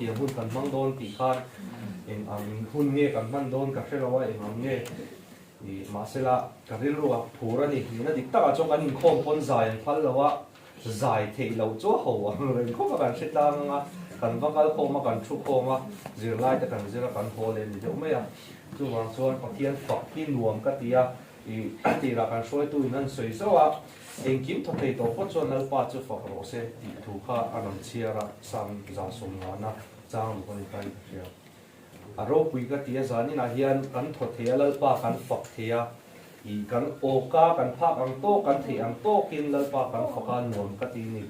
hetiang hun kan hmang dawn tih khan eng ang hun nge kan hman dawn ka hre lo a, eng ang nge i mahsela ka rilru a phur a ni. Nihna dik takah chuan kan inkhawm pawn zai an phal lo a, zai theih loh chu a ho ang reng khawp a, kan hre tlang ang a, kan va kal khawm a, kan thu khawm a, zirlai te kan zir a, kan haw leh ni deuh mai a. Chuvang chuan Pathian fak hi nuam ka ti a, i tirah kan hruaitu in an sawi zauh a, Engkim thaw thei tawh phawt chuan Lalpa chu fak rawh se tih thu kha a rawn chhiar a, Psalm 150 chang ruk a ni ta in ka hria. A ropui ka ti a, zaninah hian kan thaw thei a, Lalpa kan fak thei a, ih kan awka kan phak ang tawk, kan theih ang tawkin Lalpa kan fak a, nuam ka ti ni.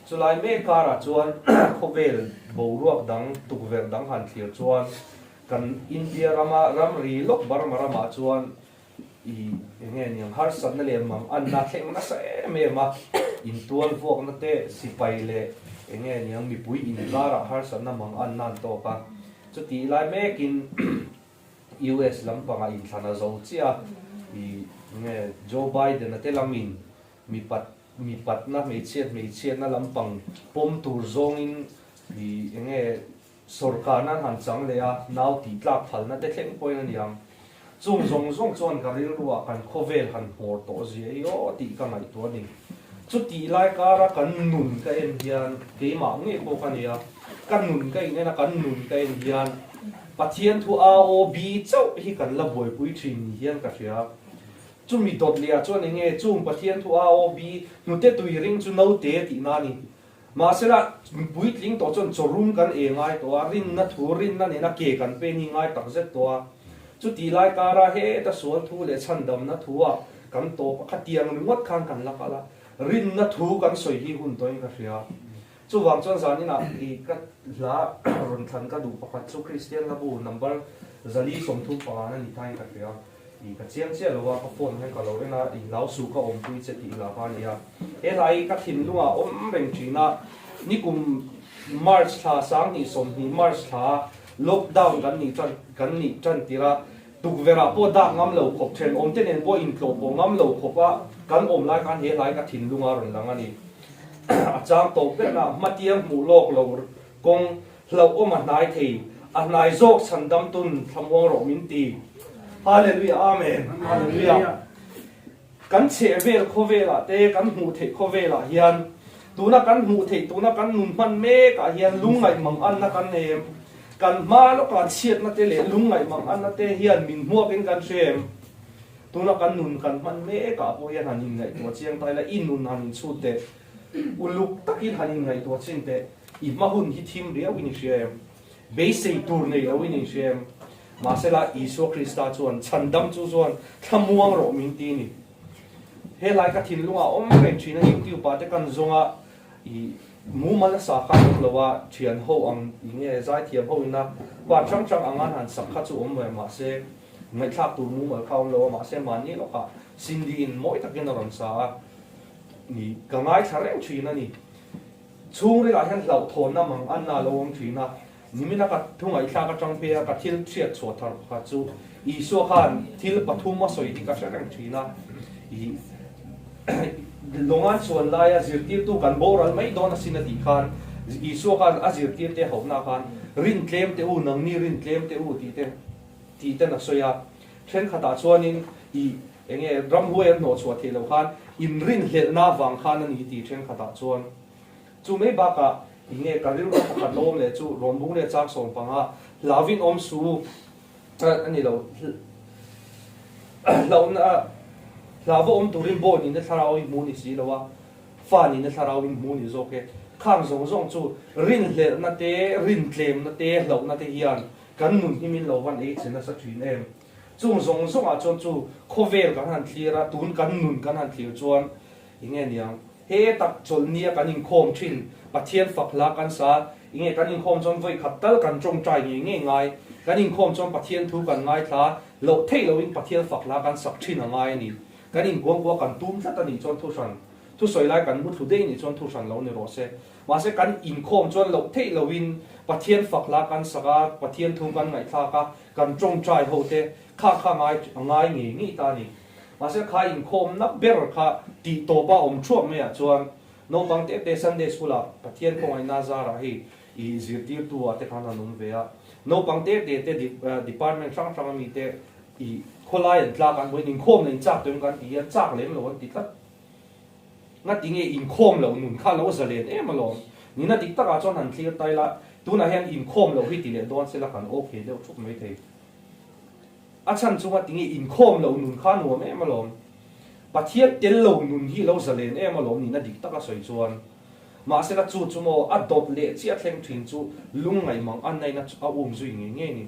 Chulai mek karah chuan khawvel boruak dang, tukverh dang han thlir chuan kan India rama ramri lawk Burma ramah chuan I enge niang harsatna leh mang anna thleng nasa em em a, intual vuakna te sipai leh enge niang mipui inkarah harsatna mang anna an tawk a. Chutih lai mekin US lampangah inthlan a zo chiah a, i enge Joe Biden-a te lamin mipat mipatna hmeichhiat hmeichhiatna lampang pawm tur zawngin i enge Sawrkarna an han chang leh a, nau tih tlak phalna te thleng pawhin a niang. Chung zawng zawng chuan ka rilruah kan khawvel han hmawr tawh zia i aw tih ka ngaihtuah a ni. Chutih lai kara kan nun ka en hian keimah ngei pawh ka nia, ka nun ka in en a, kan nun ka en hian Pathian thu AOB chauh hi kan la buaipui thin ni hian ka hria. Chumi dawt leh ah chuan enge chung Pathian thu AOB hnute tui ring chu naute tihna a ni. Mahsela, puitling tawh chuan chawrum kan e ngai tawh a, rinna thu, rinna nena ke kan pen hi ngai tak zet tawh a. Chutih lai kara heta sual thu leh chhandamna thua kan tawp a, khatiang ringawt khan kan la kal a, rinna thu kan sawi hi hun tawhin ka hria. Chuvang chuan zaninah i ka hla rawn thlan ka duh pakhat chu Kristian Hlabu number 435 a ni tain ka hria. I ka chiang chiah lo a, ka phone hian ka lo en a, i hlau suh ka awmpui che tih hla kha a ni a. He hla hi ka thinlungah a awm reng thin a, nikum March thla 2020 March thla lockdown kan nih tan kan nih tan tirh a, tukverh ah pawh dak ngam lo khawp thenawm te nen pawh intlawh pawh ngam lo khawp a kan awm lai khan he hla hi ka thinlunga a rawn lang a ni. A chang tawp berna hmatiang hmuh lawk lo kawng Hlauhawm a hnai thei, a hnai zawk chhan dam tun thlamuang rawh min ti. Hallelujah Amen Hallelujah Kan chheh vel khawvelah te kan hmuh theih khawvelah hian tuna kan hmuh theih tuna kan nun hman mek ah hian lungngaih mang anna kan nei em? Kan hma lawkah chhiatna te leh lungngaih mang anna te hian min hmuakin kan hre em? Tuna kan nun kan hman mek ah pawh hian han inngaihtuah chiang ta ila i nun han inchhut teh uluk takin han inngaihtuah chin teh. I hma hun hi thim riau in i hria em? Beisei tur nei lo in i hria em? Mahsela Isua Krista chuan chhandam chu chuan thlamuang rawh min ti ni. Helai ka thinlungah awm reng thin a, YouTube ah te kan zawng a, i mumal a sa kha an awm lo a, thian ho ang i nge zaithiam ho ina part hrang hrang anga an han sak kha chu awm ve mahse ngaihthlak tur mumal kha awm lo a, mahse mahni lawkah Cindy in mawi takin a rawn sa a, i ka ngaithla reng thin a ni. Chhungrilah hian hlauhthawnna mang anna a lo awm thin a, nimina ka thu ngaihthlak atang phei a ka thil hriat chhuah thar pakhat chu Isua khan thil pathum a sawi hi ka hre reng thin a, i Lawngan chuan laia zirtirtu kan boral mai dawn asin a tih khan Isua khan a zirtirte hauhna khan rin tlem teh u, nangni rin tlem teh u tih te tih ten a sawi a, thenkhatah chuanin i Enge ramhuai an hnawhchhuah theih loh khan inrinhlelhna avang khan a ni tih thenkhatah chuan chu mai bakah enge ka rilru pakhat lo awm leh chu rawnbung leh chak 15 hlauhin awm su a ni lo hlauhna hlauva awm turin bawi nihna thlarau in hmu ni si lo a fa nihna thlarau in hmu ni zawk e khang zawng zawng chu rinhlelhna te rintlemna te hlauhna te hian kan nun hi min lo van ei che nasa thin em. Chung zawng zawngah chuan chu khawvel kan han thlir a, tun kan nun kan han thlir chuan enge niang? He tak chawlhnia kan inkhawm thin, Pathian fak hla kan sa, enge kan inkhawm chuan vawi khat tal kan tawngtai ngei ngei ngai, kan inkhawm chuan Pathian thu kan ngaithla, loh theih loin Pathian fak hla kan sak thin a ngai a ni. Kan inkuangkuah kan tum tlat a nih chuan thuhran, thusawi lai kan mu thlu daih nih chuan thuhran lo ni rawh se. Mahse kan inkhawm chuan loh theih loin Pathian fak hla kan sak a, Pathian thu kan ngaihthlak a, Kan tawngtai ho te kha kha ngai a ngai ngei ngei ta a ni. Mahse kha inkhawmna ber kha tih tawpa awm thuak maiah chuan naupang te te Sunday School ah Pathian khawngaihna zarah hei I zirtirtu ah te khan an awm ve a, naupang te te te department hrang hrang ami te i khawlai an tlak an hmuhin inkhawm leh inchak tawh em kan ti hian chak lem lo an ti tlat. Ngati nge inkhawm loh nun kha lo zalen em alawm. Nina dik takah chuan han thlir ta ila, tunah hian inkhawm loh hi ti leh dawn sela kan okay deuh thup mai thei. A chhan chu ngati nge inkhawm loh nun kha nuam em alawm. Pathian tel lo nun hi lo zalen em alawm nina dik taka sawi chuan. Mahsela chu chu maw a dawt leh chiah thleng thin chu lungngaih mang a naina chu a um zui ngei ngei ni.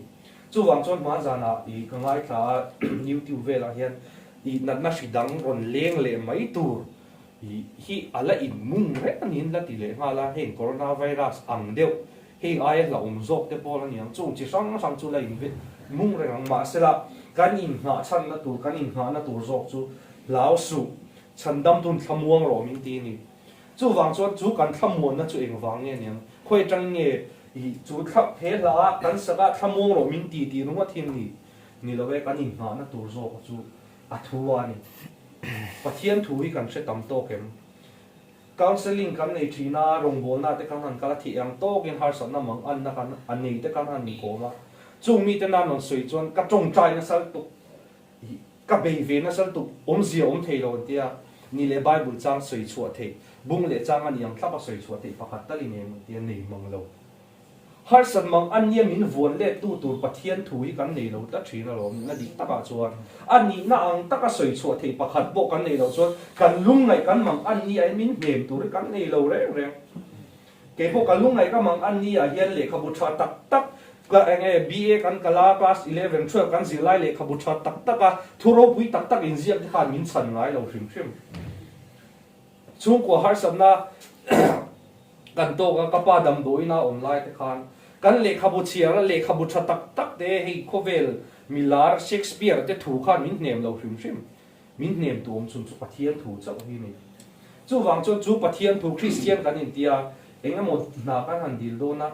Chuvang chuan hmanzanah i ka ngaithla a YouTube velah hian i natna hri dang rawn leng leh mai tur i hi a la in mung reng a niin la ti leh nghal a, heng coronavirus ang deuh hei aia hlauhawm zawk te pawh la ni ang, chung chi hrang hrang chu la in mung reng ang. Mahsela kan inngah chhanna tur kan innghahna tur zawk chu hlau suh, chhandamtun thlamuang rawh min ti a ni. Chuvang chuan chu kan thlamuanna chu engvang nge niang? Khawi atang nge i chu thla he hla a kan sak a thlamuang rawh min ti tih ringawt hi ni ni lo e, kan inngahna tur zawk chu a thu a ni. Pathian thu hi kan hre tam tawk em? Counselling kan nei thin a, rawngbawlna te kan han kal a, thih ang tawkin harsatna mang anna kan a nei te kan han inkawm a, chung mite nan rawn sawi chuan ka tawngtai nasa lutuk. Ka bei ve nasa lutuk, awmzia awm thei lo an tia, ni leh Bible chang sawi chhuah theih, bung leh chang a ni ang thlap a sawi chhuah theih pakhat tal i nei ang an tia, nei mang lo. Harsat mang a nia min vuan let tu tur Pathian thu hi kan nei lo tlat thin alawm, nihna dik takah chuan a nihna ang taka sawi chhuah theih pakhat pawh kan nei loh chuan kan lungngaih kan mang a nia in min hnem tur hi kan nei lo reng reng. Kei pawh ka lungngaih ka mang an ni ah hian lehkhabu tha tak tak ka eng nge BA kan kal a, class 11, 12 kan zir lai lehkhabu tha tak tak a thu ropui tak tak inziak te khan min chhan ngai lo hrim hrim. Chhungkua harsatna kan tawk a, ka pa damdawiin a awm lai te khan kan lehkhabu chhiar a lehkhabu tha tak tak te hei khawvel milar Shakespeare te thu khan min hnem lo hrim hrim. Min hnem tu awm chhun chu Pathian thu chauh hi a ni. Chuvang chuan chu Pathian thu Kristian kan inti a, eng emaw hna kan han dil dawn a,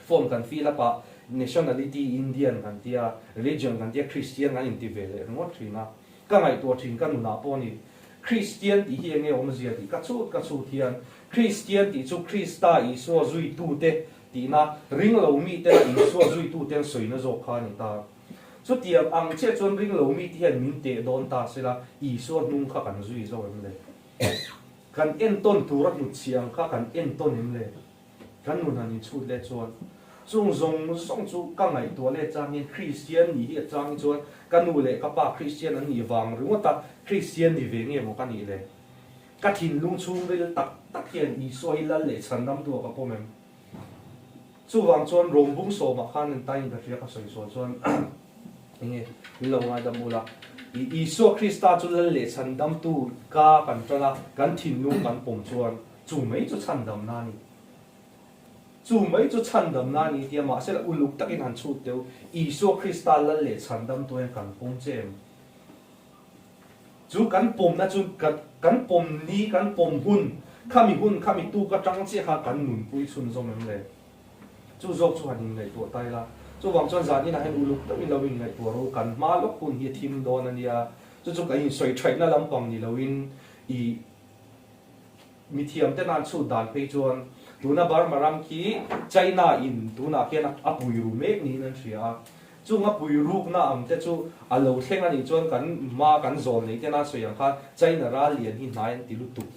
form kan fill up a, nationality Indian kan ti a, religion kan ti a, Kristian kan inti ve leh ringawt thin a. Ka ngaihtuah thin ka nunah pawh a ni. Kristian tih hi eng nge awmzia tih ka chhut ka chhut hian Kristian tih chu Krista Isua zuitute tihna, ringlo mite la Isua zuitute an sawina zawk kha a ni ta. Chutiang ang chiah chuan ringlo mite hian min teh dawn ta sela, Isua hnung kha kan zui zo em le? Kan entawn tura hnutchhiah ang kha kan entawn em le? Kan nun han inchhut leh chuan chung zawng zawng chu ka ngaihtuah leh changin Kristian nih hi a chang hi chuan ka nu leh ka pa Kristian an nih vang ringawt a, Kristian ni ve nge maw ka nih le? Ka thinlung chhungril tak tak hian Isua hi lal leh chhandamtu ah ka pawm em? Chuvang chuan Rawmbung sawmah khan en tain ka hria ka sawi sual chuan enge min lo ngaidam ula i Isua Krista chu lal leh chhandamtu ka kan tan a kan thinlung kan pawm chuan chu mai chu chhandamna a ni. Chu mai chu chhandamna a ni tia mahsela uluk takin han chhut teu Isua Krista lal leh chhandamtu hian kan pawm che em? Chu kan pawmna chu kan pawm ni, kan pawm hun, khami hun, khami tuk atang chiah kha kan nunpui chhunzawm em le? Chu zawk chu han inngaihtuah ta ila. Chuvang chuan zaninah hian uluk deuhin lo inngaihtuah rawh u, kan hma lawk hun hi a thim dawn a nia. Chu chu kan insawi thaihna lampang ni loin i Mithiamte nan chhut dan phei chuan tuna Burma ram khi China in tunah khian a pui ru mek niin an hria a. Chung a pui rukna ang te chu a lo thleng a nih chuan kan hma kan zawn nei te nan sawi ang khan China ral lian hi hnai an ti lutuk.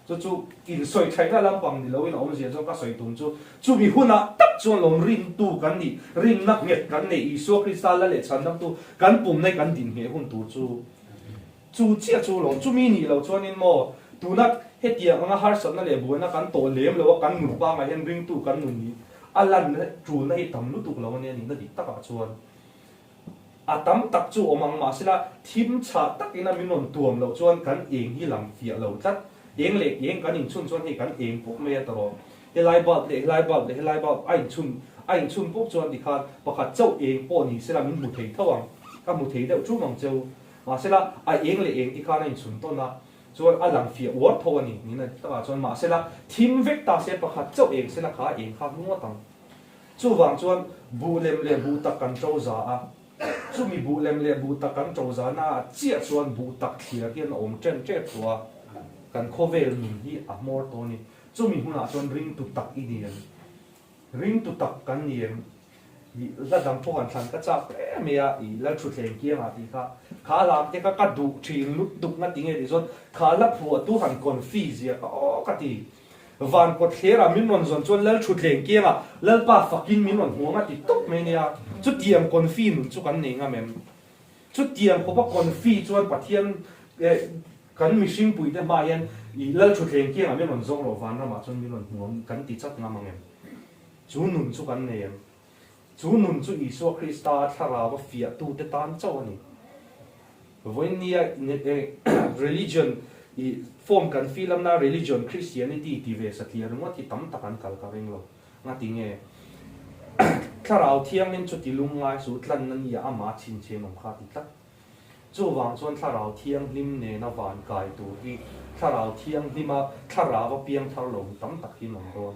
Chu chu insawi thaihna lampang ni loin a awmzia chuan ka sawi tum chu chumi hunah tak chuan lawm rintu kan nih, rinna nghet kan neih Isua Krista la leh chhandamtu kan pumna hi kan dinhmeh hun tur chu Chu chiah chu lawm, chumi nih loh chuanin maw tuna hetiang anga harsatna leh buaina kan tawh lem lo a, kan nun pangai hian ringtu kan nun hi a lan tulna hi tam lutuk lo ania nihna dik takah chuan a tam tak chu awm ang mahsela thim chhah takin a min rawn tuam loh chuan kan eng hi lang fiah lo tlat, eng leh eng kan inchhun chuan hei kan eng pawp mai a tawh helai bulb leh helai bulb leh helai bulb a inchhun a inchhun pawp chuan tikhan pakhat chauh eng pawh ni sela min hmu thei tho ang, ka hmu thei deuh ṭum ang cheu. Mahsela, a eng leh eng ti khan a inchhun tawn a, chuan a lang fiah uar tho a ni, niin a ti takah chuan mahsela, thim vek ta se pakhat chauh eng sela kha eng kha hmu ngawt ang. Chuvang chuan buh lem leh buh tak kan to za a, chumi buh lem leh buh tak kan to za naah chiah chuan buh tak thliar hian a awm ṭem ṭep tawh a, kan khawvel nun hi a hmawr tawh a ni. Chumi hmunah chuan ringtu tak i ni ang. Ringtu tak kan ni em? I hla dang pawh han thlan ka chak hle mai a, i Lalthutthleng kiangah tih kha. Kha lam te kha ka duh thin lutuk nga ti nge tih chuan kha hla phuahtu han confi zia kha aw ka ti. Van kawt thlerah min rawn zawn chuan Lalthutthleng kiangah Lalpa fakin min rawn hmu ang a ti tawp mai nia. Chutiang confi nun chu kan nei ngam em? Chutiang khawpa confi chuan Pathian kan mihring puite hmaah hian i Lalthutthleng kiangah min rawn zawng rawh vanramah chuan min rawn hmu ang kan ti chat ngam ang em? Chu nun chu kan nei em? Chu nun chu Isua Krista thlarau a fiahtute tan chauh a ni. Vawinia religion i form kan fill up na religion Christianity ti ve satliah ringawt hi tam tak an kal ka ring lo. Ngati nge? Thlarau Thianghlim chu ti lungngai su tlanna nia amah chhinchhian awm kha a ti tlat. Chuvang chuan Thlarau Thianghlim nena van kai tur hi Thlarau Thianghlima thlarau a piang thar lo mi tam tak hi an awm dawn.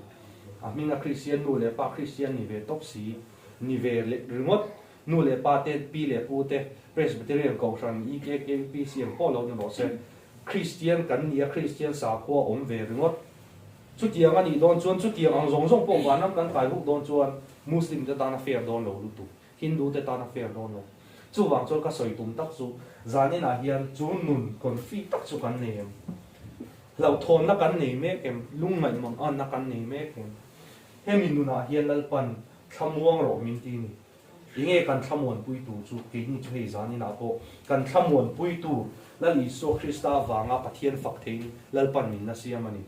A hminga Kristian nu leh pa Kristian ni ve tawp si, ni ve leh ringawt nu leh pa te, pi leh pu te, Presbyterian Kohhran, EKK, UPC ang pawh lo ni rawh se, Kristian kan ni a, Kristian sakhua awm ve ringawt. Chutiang a nih dawn chuan chutiang ang zawng zawng pawh vanram kan kai huk dawn chuan Muslim te tan a fair dawn lo lutuk. Hindu te tan a fair dawn lo. Chuvang chuan ka sawi tum tak chu zan inah hian chu nun confi tak chu kan nei em? Hlauhthawnna kan nei mek em? Lungngaih manganna kan nei mek em? Hemi nunah hian Lalpan thlamuang rawh min ti ni. Enge kan thlamuanpuitu chu keini chu hei zan inah pawh kan thlamuanpuitu Lal Isua Krista avanga Pathian fak theiin Lalpan min la siam a ni.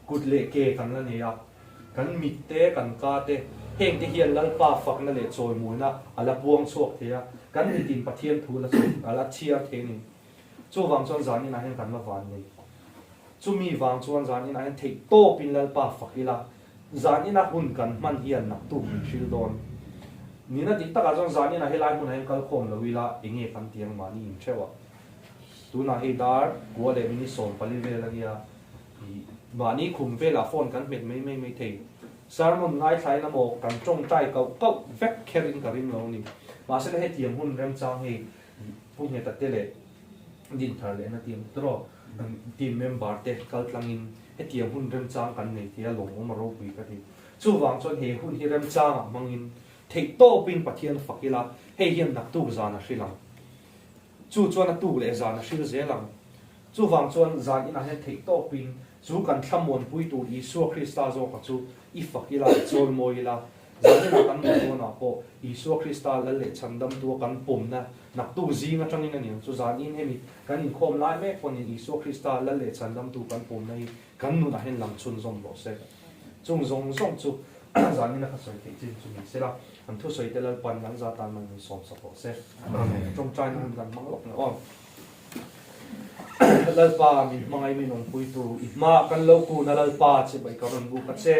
Kut leh ke kan la nei a, kan mit te, kan ka te, heng te hian Lalpa fakna leh chawimawina a la puang chhuak thei a, kan mitin Pathian thu la chhuak, a la chhiar thei a ni. Chuvang chuan zan inah hian kan la van nei. Chumi vang chuan zan inah hian theih tawpin Lalpa fak ila, zan ina hun kan hman hian naktuk min hril dawn. Nina dik takah chuan zan inah helai hmunah hian kal khawm lo ila, enge kan ti ang mahni intheuh a. Tunah hei dar kua leh minute 14 vel a nia. Mahni khum velah phone kan hmet mai mai mai thei. Sermon ngaithlain amaw kan tawngtai kauh kauh vek kherin ka ring lo a ni. Mahse la hetiang hun remchang hei Pu Ngheta te leh Dinthar lehna team tawh team member te kal tlangin hetiang hun remchang kan nei thei a lawmawm a ropui ka ti. Chuvang chuan he hun hi remchangah hmangin theihtawpin Pathian fak ila hei hian naktuk zan a hrilh ang. Chu chuan a tuk leh zan a hril zel ang. Chuvang chuan zan inah hian theih tawpin chu kan thlamuanpui tur Isua Krista zawka chu i fak ila, i chawimawi ila. Zan inah kan mut dawnah pawh Isua Krista lal leh chhandamtua kan pawmna naktuk zing atangin a ni ang chu. Zan in hemi kan inkhawm lai mek pawhin Isua Krista lal leh chhandamtu kan pawmna hi kan nunah hian lang chhunzawm rawh se. Chung zawng zawng chu zan ina ka sawi theih chin chu ni sela, an thusawi te Lalpan an za tan man min sawm sak rawh se. Amen. Tawngtaina hun kan hmang lawk leh aw. Lalpa min hmangaih min awmpuitu i hma kan lo kun a Lalpa che bai ka rawn buk a che.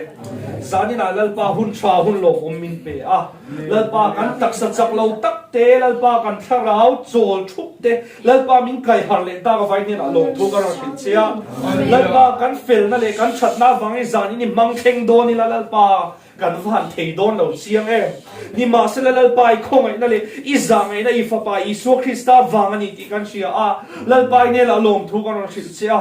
Zaninah Lalpa hun tha hun lawmawm min pe a. Lalpa kan taksa chak lo tak te Lalpa kan thlarau chawl thup te Lalpa min kai har leh tak avai hnenah lawmthu ka rawn hrilh che a. Lalpa kan felna leh kan thatna avangin zanin i hmang thleng dawn ila Lalpa Kan va han thei dawn lo chiang em? Nimahsela Lalpa i khawngaihna leh i zahngaihna i Fapa Isua Krista vang a ni tih kan hria a, Lalpa i nela lawmthu kan rawn hrilh che a.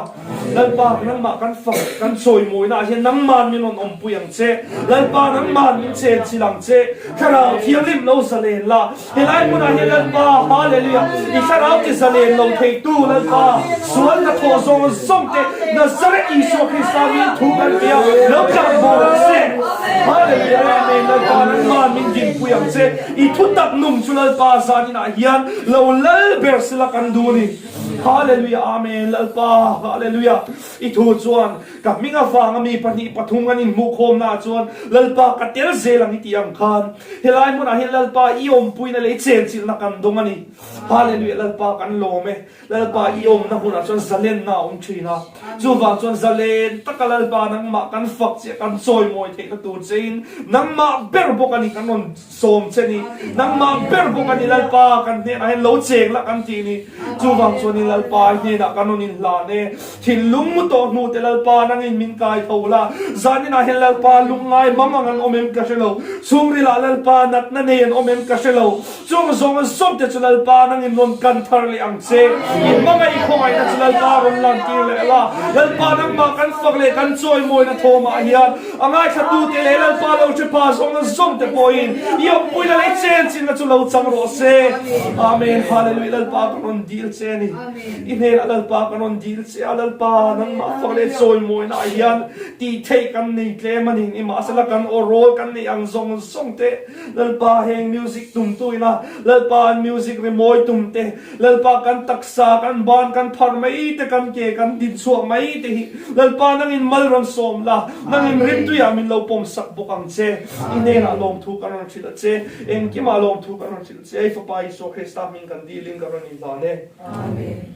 Lalpa, nangmah kan fak, kan chawimawina ah hian nangman min rawn awmpui ang che. Lalpa, nangman min chenchilh ang che. Thlarau Thianghlim lo zalen la. Helai hmunah hian Lalpa, Hallelujah, i thlarau ti zalen lo theitu Lalpa, sual hnathawh zawng zawng te Nazareth Isua Krista min thu kan ti a, lo tlan haw rawh se. Hallelujah, Amen, Lalpa nangman min dinpui ang che, i thutak nung chu Lalpa zaninah hian lo lal ber sela kan duh a ni. Hallelujah, Amen, Lalpa, Hallelujah, i thu chuan Ka hming avanga mi pahnih pathum an inhmuhkhawmnaah chuan Lalpa ka tel zel ang i tih ang khan helai hmunah hian Lalpa i awmpuina leh i chenchilhna kan dawng a ni. Hallelujah Lalpa kan lawm e. Lalpa i awmna hmunah chuan zalenna a awm thin a. Chuvang chuan zalen taka Lalpa nangmah kan fak che a kan chawimawi theihna tur chein nangmah ber bawk a ni kan rawn sawm che ni. Nangmah ber bawk a ni Lalpa kan hnenah hian lo cheng la kan tih ni. Chuvang chuanin. Lalpa i hnenah kan rawn inhlan e. Thinlung mu tawh hnu te Lalpa nangin min kai tho la. Zaninah hian Lalpa lungngai mang ang an awm em ka hre lo. Chhungrilah Lalpa natna nei an awm em ka hre lo. Chung zawng zawng te chu Lalpa nangin rawn kan thar leh ang che. I hmangaih khawngaihna chu Lalpa rawn lan tir leh la. Lalpa nangmah kan fak leh kan chawimawina thawmah hian a ngaithlatute leh Lalpa lo hre pha zawng zawng te pawhin i awmpuina leh i chenchinna chu lo chang rawh se. Amen. Hallelujah Lalpa ka rawn dil che a ni. I hnenah Lalpa ka rawn dil che a, Lalpa nangmah fak leh chawimawina ah hian tih theih kan nei tlem a ni. Nimahsela kan aw rawl kan neih ang zawng zawng te Lalpa heng music tum tu ina Lalpa an music ri mawi tum te Lalpa kan taksa kan ban kan phar mai te kan ke kan din chhuak mai te hi Lalpa nangin mal rawn sawm la nangin rimtuiah min lo pawm sak bawk ang che i hnenah lawmthu kan rawn hrilh a che engkimah lawmthu kan rawn hrilh che i Fapa Isua Krista hming kan dilin ka rawn inhlan e. Amen.